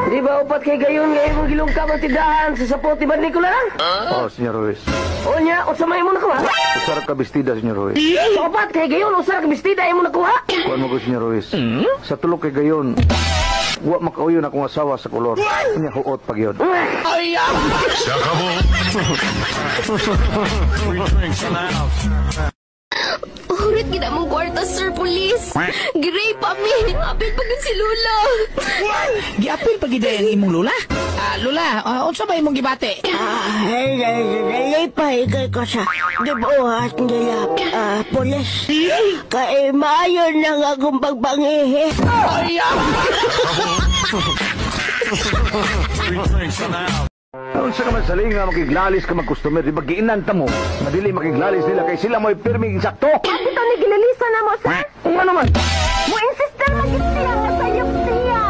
Di ba upat kay gayon nga imong gilungkab ang tindahan sa sapot ni Nicola lang? Oh, Senyor Ruiz. O nya, unsa may imo nakuha? Usa ra ka bestida, Senyor Ruiz. Sa upat kay gayon, usa ra ka bestida imo nakuha? Kuan mo ko, Senyor Ruiz. Sa tulok kay gayon, wa makauyon akong asawa sa kolor. Unya huot pag yun. Urit gid among kwarta, sir, police. Giray pa mi. Apil pa gid si Lula. Giapil pa gid ang imong lula? Ah, Lula, unsa ba imong gibati? Nalipay ko sa gibuhat nila, pulis. Kay maayo na nga akong pagbangihi. Unsa ka man salinga makiglalis ka mag-customer, di ba giinan ta mo? Madili makiglalis nila kay sila mo'y pirming insakto. Ito ni gilalisan na mo, sir. Kung ano man. Mo insistir man gid siya nga sayop siya.